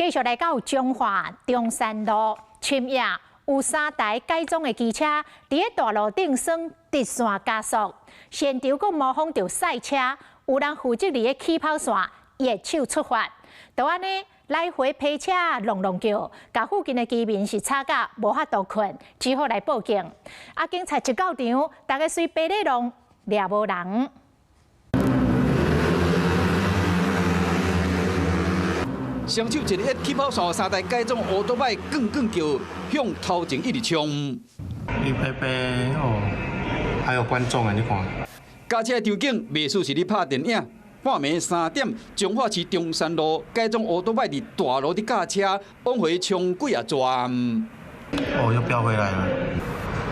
繼續來到彰化中山路，深夜有三台改裝的機車佇咧大路頂耍直線加速，現場閣模仿著賽車，有人負責佇咧起跑線掖手出發，就按呢來回飛車隆隆叫，共附近的居民是吵甲無法度睏，只好來報警。啊，警察一到場，逐家隨白咧弄，掠無人。雙手一个起跑線，三台改裝烏托擺，咣咣叫，向頭前一直衝。一飛飛哦，還有觀眾啊！你看。駕車場景，袂輸是咧拍電影。半暝3點，彰化市中山路改裝烏托擺佇大路佇駕車，往回衝幾仔轉。哦，又飆回來了。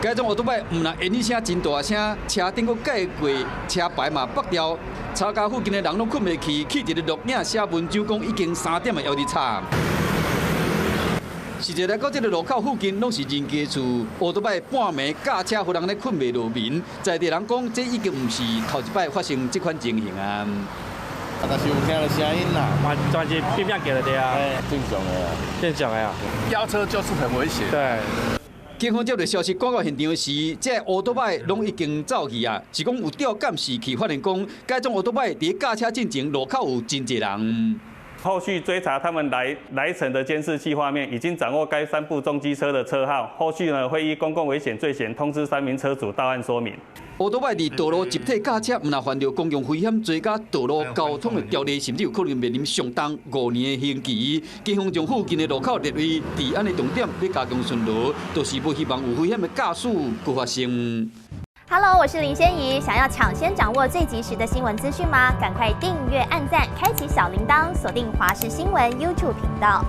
改裝烏托擺毋但煙聲真大聲，車頂閣蓋過車牌嘛剝掉，吵甲附近的人攏睏袂去，去一个錄影寫文章講已經3點了，猶佇吵。實際來講，這个路口附近攏是人家厝，烏托擺半暝駕車，予人咧睏袂落眠。在地人講，這已經毋是頭一擺發生這款情形啊。啊，但是有聽著聲音啦，嘛算是變變叫對啊。正常的啊，正常的啊。飆車就是很危險。對。警方接到消息趕到現場時，這烏托擺攏已經走去啊，是講有調監視器發現講，改裝烏托擺佇駕車進前路口有真濟人。後續追查他們來程的監視器畫面，已經掌握該三部重機車的車號。後續呢會依公共危險罪嫌通知三名車主到案說明。烏托擺佇道路集體駕車，毋但犯著公共危險罪佮道路交通的條例，甚至有可能面臨上重5年的刑期。警方將附近的路口列為治安的重點，欲加強巡邏，就是無希望有危險的駕駛閣發生。 Hello，我是林仙怡。想要搶先掌握最及時的新聞資訊嗎？趕快訂閱、按讚、開啟小鈴鐺，鎖定華視新聞 YouTube 頻道。